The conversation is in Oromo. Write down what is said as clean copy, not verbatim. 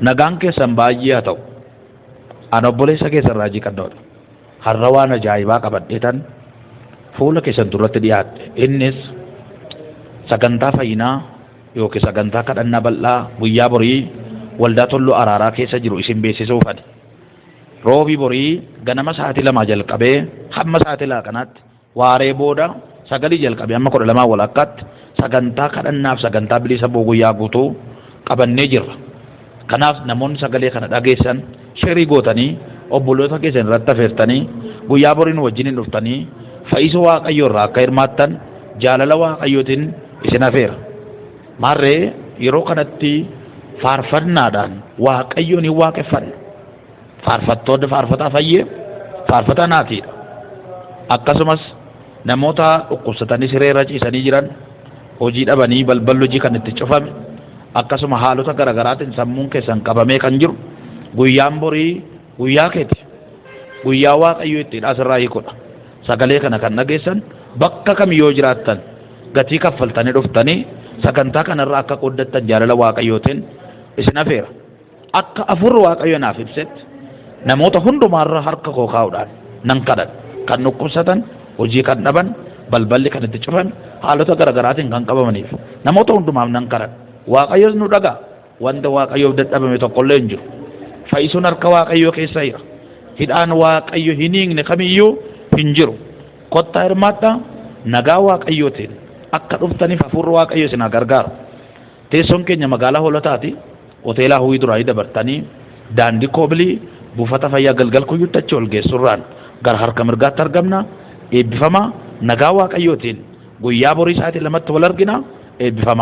Nagaan keessan baay'ee haa ta'u. An obboleessa keessan Raajii Qannoodha. Har'a waan ajaa'ibaa qabadheetan fuula keessan duratti dhiyaadhe. Innis sagantaa fayyinaa yookiin sagantaa kadhannaa bal'aa guyyaa borii waldaa Tulluu Araaraa keessa jiru isin beeksisuufani. Roobii borii ganama sa'aatii 2 jalqabee hamma sa'aatii laaqanaatti, waaree booda 9 jalqabee hamma 12 walakkaatti sagantaa kadhannaaf sagantaa bilisa ba'uu guyyaa guutuu qabannee jirra. Kanaaf namoonni sagalee kana dhageessan share gootanii obboloota keessan irratti afeertanii guyyaa borii nu wajjiniin dhuftanii fayyisa Waaqayyoo irraa akka hirmaattan jaalala Waaqayyootiin isin afeera. Maarree yeroo kanatti faarfannaadhaan Waaqayyoon hin waaqeffanna. Faarfattoonni faarfataa fayyee, faarfataa naatiidha. Akkasumas namoota dhukkubsatanii siree irra ciisanii jiran, hojii dhabanii balballi hojii kan itti cufame, akkasuma haalota garaagaraatiin sammuun keessan qabamee kan jiru, guyyaan borii guyyaa keeti. Guyyaa Waaqayyo itti hidhaa sirraa hiikudha. Sagalee kana kan dhageessan bakka kam yoo jiraattan gatii kaffaltanii dhuftanii sagantaa kanarra akka qooddattan jaalala Waaqayyootiin isin afeera. Akka Hafuurri Waaqayyo naaf ibsetti namoota hundumaarra harka koo kaa'uudhaan nan kadhadha. Kan dhukkubsatan, hojii kan dhaban, balballi kan itti cufame, haalota garaagaraatiin kan qabamaniif namoota hundumaaf nan kadhadha. Waaqayyos nu dhaga'a. Wanta Waaqayyoof dadhabame tokkollee hin jiru. Fayyisuun harka Waaqayyoo keessa jira. Hidhaan Waaqayyo hin hiikne kamiyyuu hin jiru. Kottaa hirmaadhaa, nagaa Waaqayyootiin akka dhuftaniif Hafuurri Waaqayyo isin haa gargaaru. Teessoon keenya magaalaa Hoolotaati. Hoteela Hawwii duraanii dabartanii daandii Koobilii buufata fayyaa Galgal Kuyyuutti achi ol geessurraan gara harka mirgaatti argamna. Eebbifamaa, nagaa Waaqayyootiin guyyaa borii sa'aatii 2tti wal argina. Eebbifamaa.